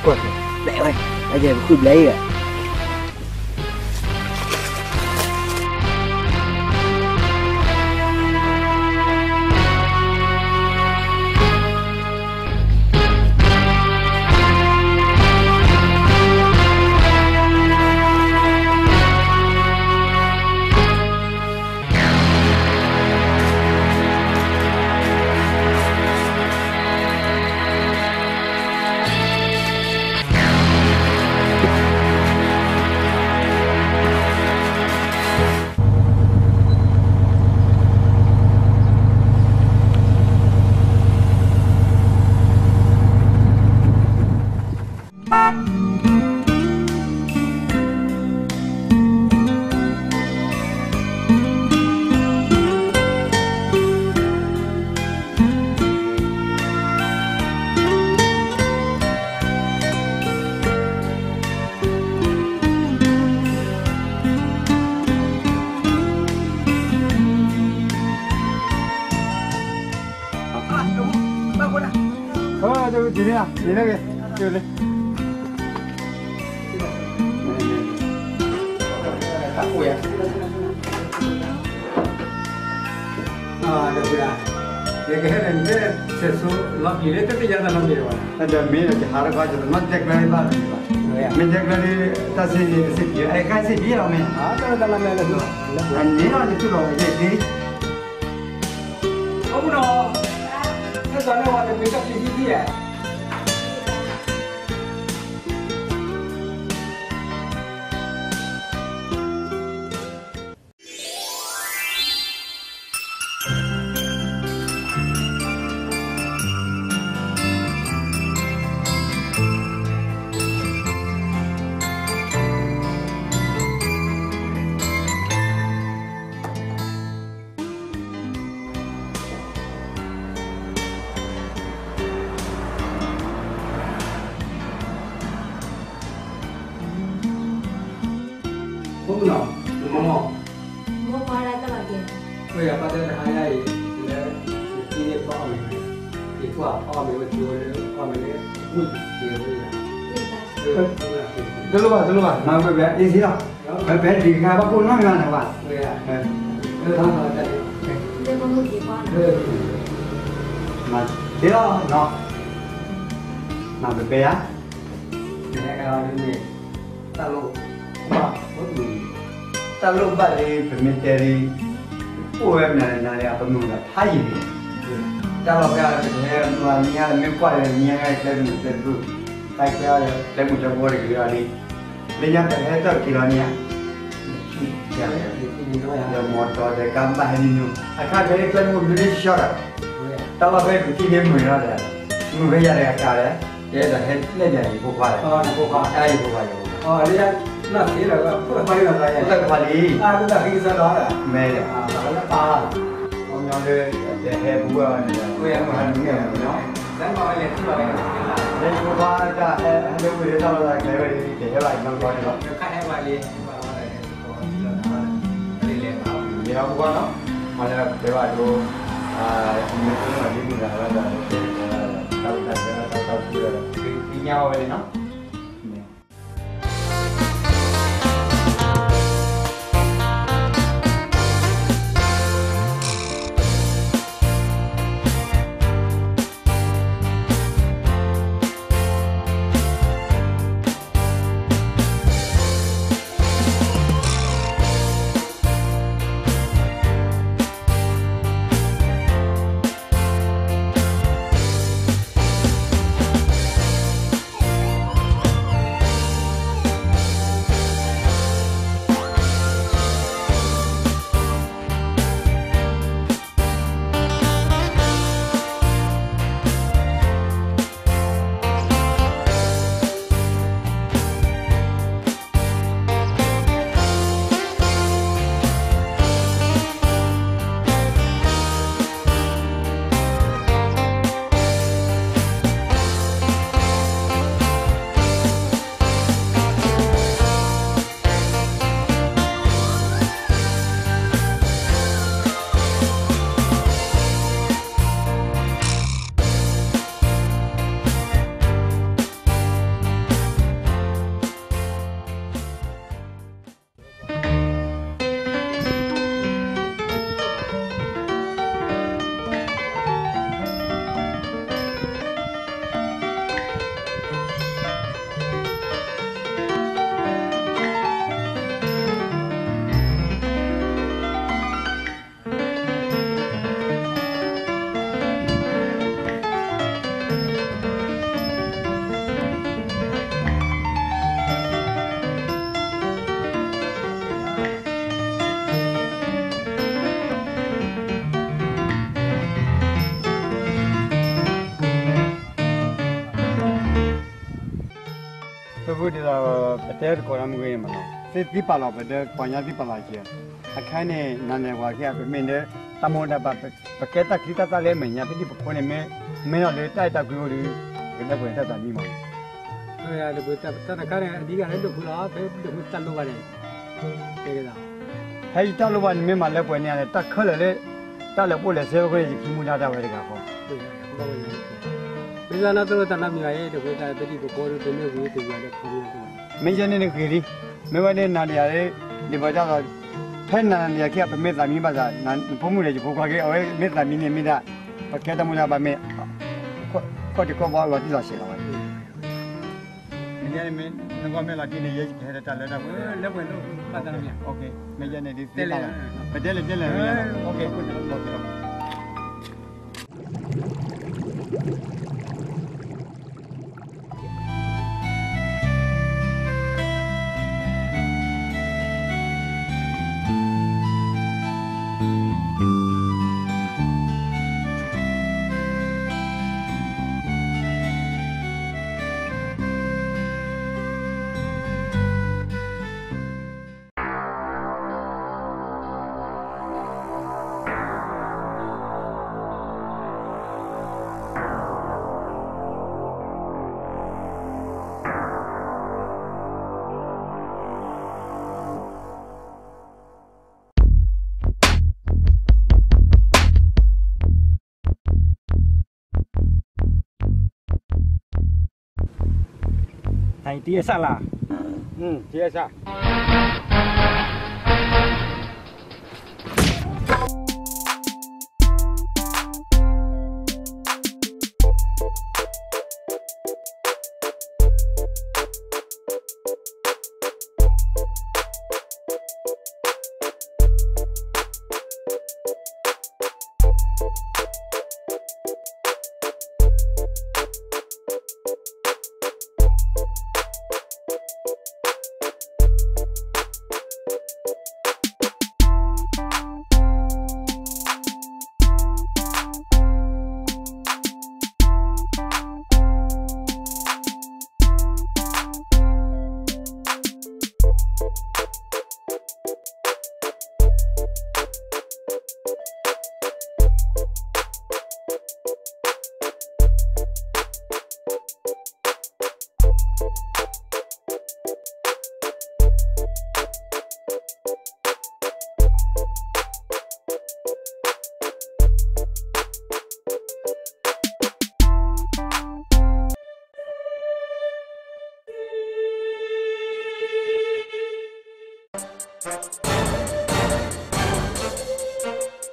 ကွၢ်က့ၤ, ဘျဲၣ်ဝဲ, အယဲၢ်ပဃုဘျဲၣ်အံၤဧါ. ဒီးမ့ၢ်ဒီး ယဟးတခီ ယတနီၣ်တဲကျၢၤဘၣ်လီၤဘၣ်, မ့ၢ်တဲကျၢၤဒီး တၢ်စ့ၢ်ကီး စ့ၢ်ကီး အဲၣ်ခါစ့ၢ်ကီးလီၤမ့ၢ်, အန့ၣ်လီၤ နတူၢ်လီၤဝဲယဲၢ်သ့, အိၣ်မုၢ်နီၤ, ဟဲသးန့ၣ်ဝဲတမ့ၢ်တၢ်ပျံၤသံသံဧါ. အိၣ်မုၢ်နီၤ, နမိၢ်, မိၢ်ပှၢ်ဒၣ်တၢ်လီၤက့ၤ, ဝဲယၤပၢ်တဲတဟါညါအံၤ, လၢ, ယကံန့ၣ်ပှၤအီၣ်မ့ၤဝဲ, ယကွၢ်ပှၤအီၣ်မ့ၤဝဲ ကၠိဝဲလၢအီၣ်မ့ၤလၢ, မုၢ်က့ၤဝဲယၤ, တလိၣ်ဘၣ် တလိၣ်ဘၣ် မၤဝဲဖဲ easy လီၤ, ဖဲဒံးခါဘၣ်ကိၣ်နီၢ်မ့ၢ်န့ၣ်ဘၣ်, မၤသ့လီၤနီၤ, မၤပပဲဧါ, တၢ်လိၣ်ဘၣ်, တၢ်လိၣ်ဘၣ်လၢပမ့ၢ်တဲလံ, အိၣ်ဝဲမနုၤနၤလၢအကမုာ်ဒီးဖးယံာ်လံ, တၢ်လီၢ်ဖဲအံၤ ပဟဲမၤမံညါလၢမ့ၢ်ကွၢ်လၢမံညါကျဲမုာ်ကျဲဘျုး, တၢ်ကျဲအံၤ ကျဲမုာ်ကျဲဘျုးတဂ့ၤအီၤလံ, လၢညါပဟဲတၢ်က့ၤလီၤန့ၣ်ဧါ, ဒီးမီတီဒီးကါဘၣ်ဟဲနံၤနူ, အခါဖဲလၢကျဲမုာ်ဘျုးလံကဆှီဒီး, တၢ်လီၢ်ဖဲဒုးသံန့ၣ်မုာ်လီၤဒီး, မုာ်ဖဲယၤတဂၤကါဒီး, ယဲဒီးဟဲလဲၣ်ယၤယဖိခွါဒီး, တၢ်ယဖိခွါယဖိခွါ, တၢ်ယဖိခွါလံ, မ့ၢ်ဒီး, ပှၤကညီလၢ, တဟဲပူၤဝဲအီၤန့ၣ်ဒီး, လၢယဖိခွါတၢ်ဟဲလၢဝ့ၢ်လၢတၢ်လီၢ်တၢ်ကျဲဝဲန့ၣ် တဟဲဘၣ်နီတဘျီန့ၣ်လီၤ. မ့ၢ်လီၤပှၤနီၤ, မ့ၢ်လၢပတဲဘၣ်ဒိ, မ့ၢ်လီၤဒ်မုၢ်ဂၤလီၤဒီး, တၢ်ဝဲတၢ်တဲဘၣ်တၢ်သးခုဒီး, သ့ၣ်ညါဝဲန့ၣ်နီၤ, မ့ၢ် အဃိဒ်သိး ပတဲသကိးတၢ်မ့ၢ်ဂ့ၤမးနီၤ, သ့သံပာ်လီၤပဒီး ပှၤညါသံပာ်လီၤက့ၤ, အခဲအံၤန့ၣ် နၤန့ၣ်ပှၤခံဂၤ ပမ့ၢ်ဒၣ်တၢ်မိၢ်တၢ်ပၢ်, ပကဲတၢ်ချံတၢ်သၣ်လၢအမဲာ်ညါ ပဒံၣ်ပဖိန့ၣ်မ့ၢ်, မ့ၢ်နီၤလၢတၢ်အဲၣ်တၢ်ကွံအိၣ်ဒီး ပကဒၣ်ပှဲၤတၢ်သးမံမးနီၤ. တၢ်တခါန့ၣ် အဓိကလၢဒိၣ်ဖိလီၤ, ဖဲဒိၣ်ဖိတၢ်လိၣ်ဘၣ်န့ၣ်, တဲက့ၤသး ဖဲယတၢ်လိၣ်ဘၣ်န့ၣ် မ့ၢ်မၤလၢပှဲၤန့ၣ် တၢ်ခဲလၢာ်လၢ တၢ်လဲၤပိာ်လဲၤစဲအဃိန့ၣ် ယခံမူဒါတၢ်ဝဲတဂၤဃီ, မ့ၢ်သးနီၢ်သိတၢ်နီတမံၤဘၣ်အံၤ ဒိၣ်ဖိသၣ် ပဒံၣ်ပဖိဒုးတမ့ၢ်ဝံၤ တယွၤဒီးခီမ့ၢ်တဘၣ်, မ့ၢ်ယဲန့ၣ်န့ၣ်ဂ့ၤလံ, မ့ၢ်ဝဲန့ၣ်နၤဒီးယၤ, ဒ်သိးတၢ်လီၤ, ဖဲနၤနၤဒီးယၤခံဂၤ ပမ့ၢ်သးမံဘၣ်သး နဖိမုၣ်ဒီးယဖိခွါက့ၤ အဝဲမ့ၢ်သးမံန့ၣ်မ့ၢ်ဒၣ်, ပကဲတၢ်မိၢ်တၢ်ပၢ်မ့ၢ်, ခီၣ်ထံးခီၣ်ဘီလီၤတံၢ်လီၤဆဲးလီၤဝဲ, မ့ၢ်ယဲန့ၣ်မ့ၢ်, နဂီၢ်မ့ၢ်လီၤတံၢ်န့ၣ် ယဲယကဟဲဒီးတၢ်လၢတၢ်ပှဲၤ, လၢပှဲၤလိၣ်ဘၣ်တၢ်နီတမံၤ, မ့ၢ်ယဲန့ၣ်ဒ်သ့ၣ်တၢ်လီၤ, ပတဲလဲၣ်တဲလဲၣ်, တံၢ်အဆၣ်လၢ်, တံၢ်အဆၣ်.